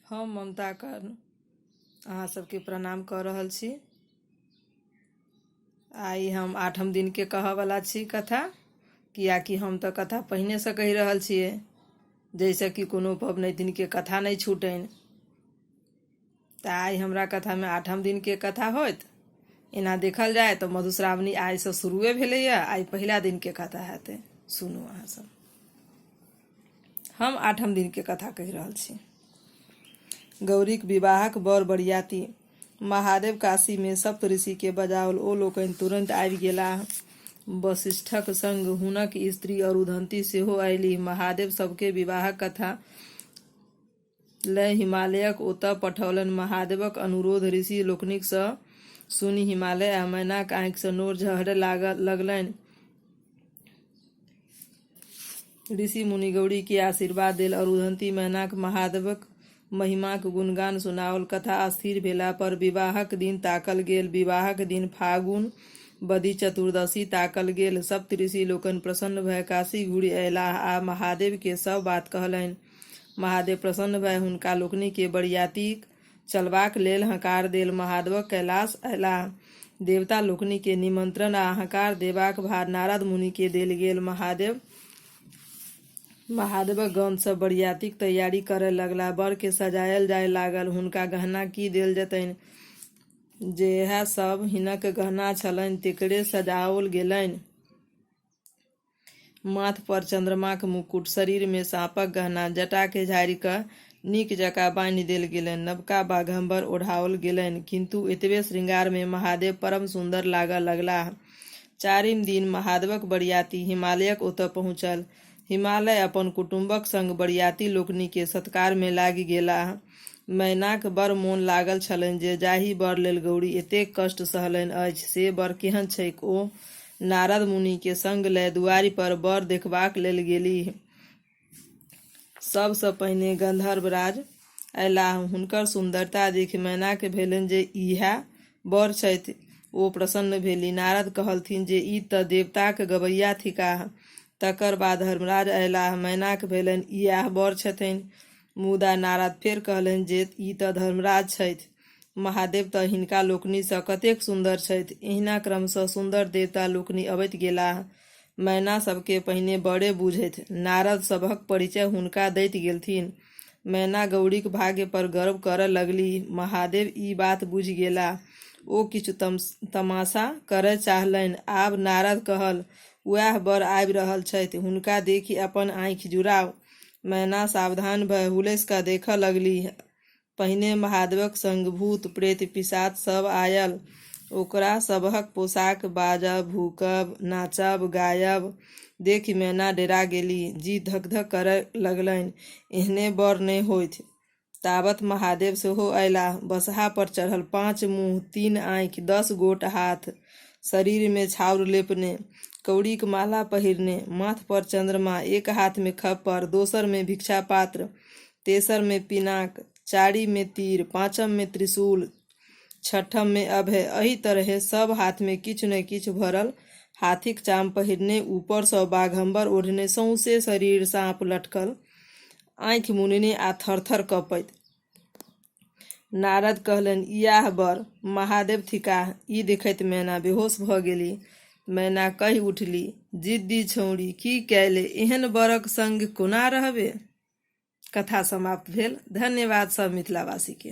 हम ममता कर्ण अहाँ सबके प्रणाम कऽ रहल छी। आइ हम आठम दिनके कहऽवला छी कथा, कियाकि हम तऽ कथा पहिनेसँ कहि रहल छियै, जाहिसँ कि कोनो पबनैतिनके कथा नहि छूटनि। तऽ आइ हमरा कथामे आठम दिनके कथा होयत। एना देखल जाय तऽ मधुश्रावणी आइसँ शुरुए भेलैए, आइ पहिला दिनके कथा हेतै। सुनू अहाँ सब, हम आठम दिनके कथा कहि रहल छी। गौरीक विवाहक बर बरियाती। महादेव काशीमे सप्त ऋषिके बजाओल। ओ लोकनि तुरन्त आबि गेलाह। वशिष्ठक संग हुनक स्त्री अरुधन्ती सेहो अयलीह। महादेव सबके विवाहक कथा लय हिमालयक ओतय पठौलनि। महादेवक अनुरोध ऋषि लोकनिक सँ सुनि हिमालय आ मैनाक आँखि सँ नोर झहरय लगलनि। ऋषि मुनि गौरी केँ आशीर्वाद देल। अरुधन्ती मैनाक महादेवक महिमाक गुणगान सुनाओल। कथा स्थिर भेला पर विवाहक दिन ताकल गेल। विवाहक दिन फागुन बदि चतुर्दशी ताकल गेल। सप्त ऋषि लोकनि प्रसन्न भए काशी घुरि अयलाह आ महादेव केँ सभ बात कहलनि। महादेव प्रसन्न भए हुनका लोकनि केँ बरियातीक चलबाक लेल हँकार देल। महादेवक कैलाश अयलाह। देवता लोकनि केँ निमंत्रण आ हँकार देबाक भार नारद मुनि केँ देल गेल। महादेव महादेवक गण सभ बरियातीक तैयारी करय लगलाह। वर केँ सजायल जाय लागल। हुनका गहना की देल जेतनि? जएह सभ हिनक गहना छलनि तेकरे सजाओल गेलनि। माथ पर चन्द्रमाक मुकुट, शरीर मे साँपक गहना, जटा केँ झाड़ि कऽ नीक जकाँ बान्हि देल गेलनि। नवका बाघम्बर ओढ़ाओल गेलनि। किन्तु एतबे श्रृंगार मे महादेव परम सुन्दर लागऽ लगलाह। चारिम दिन महादेवक बरियाती हिमालयक ओतऽ पहुँचल। हिमालय अपन कुटुम्बक संग बरियाती लोकनि के सत्कार मे लागि गेलाह। मैनाक बड़ मोन लागल छलनि जे जाहि वर लेल गौरी एतेक कष्ट सहलनि अछि से वर केहन छैक। ओ नारद मुनि केँ संग लय दुआरि पर वर देखबाक लेल गेलीह। सब सँ पहिने गंधर्वराज अयलाह। हुनकर सुन्दरता देखि मैना केँ भेलनि जे इएह वर छथि। ओ प्रसन्न भेली। नारद कहलथिन जे ई त देवताक गबैया थिकाह। तकर बाद धर्मराज अयलाह। मैनाक भेलनि इएह वर छथिन। मुदा नारद फेर कहलनि जे ई त धर्मराज छथि। महादेव त हिनका लोकनि सँ कतेक सुन्दर छथि। एहिना क्रमशः सुन्दर देवता लोकनि अबैत गेलाह। मैना सबकेँ पहिने बरे बुझथि। नारद सबहक परिचय हुनका दैत गेलथिन। मैना गौरीक भाग्य पर गर्व करय लगलीह। महादेव ई बात बुझि गेलाह। ओ किछु तमाशा करय चाहलनि। आब नारद कहल, वैह वर आबि रहल छथि। हुनका देखि अपन आँखि जुड़ाउ। मैना सावधान भए हुलसि कऽ देखऽ लगलीह। पहिने महादेवक संग भूत, प्रेत, पिशाच सभ आयल। ओकरा सबहक पोशाक, बाजब, भूकब, नाचब, गायब देखि मैना डेरा गेली। जी धक-धक करय लगलनि। एहने वर ने होथि। तावत महादेव सेहो अयलाह। बसहा पर चढ़ल पाँच मुँह, तीन आँखि, 10 गोट हाथ, शरीरमे छाउर लेपने, कौड़ीक माला पहिरने, माथ पर चन्द्रमा, एक हाथमे खप्पर, दोसरमे भिक्षापात्र, तेसरमे पिनाक, चारिममे तीर, पाँचममे त्रिशूल, छठममे अभय, एहि तरहेँ सभ हाथमे किछु ने किछु भरल, हाथीक चाम पहिरने, ऊपरसँ बाघम्बर ओढ़ने, सौंसे शरीर साँप लटकल, आँखि मुनने आ थर-थर कँपैत। नारद कहलनि, इएह वर महादेव थिकाह। ई देखैत मैना बेहोश भऽ गेली। मैना कहि उठली, जिद्दी छौंड़ी, की कएले? एहन वरक संग कोना रहबे? कथा समाप्त भेल। धन्यवाद सब मिथिलावासी के।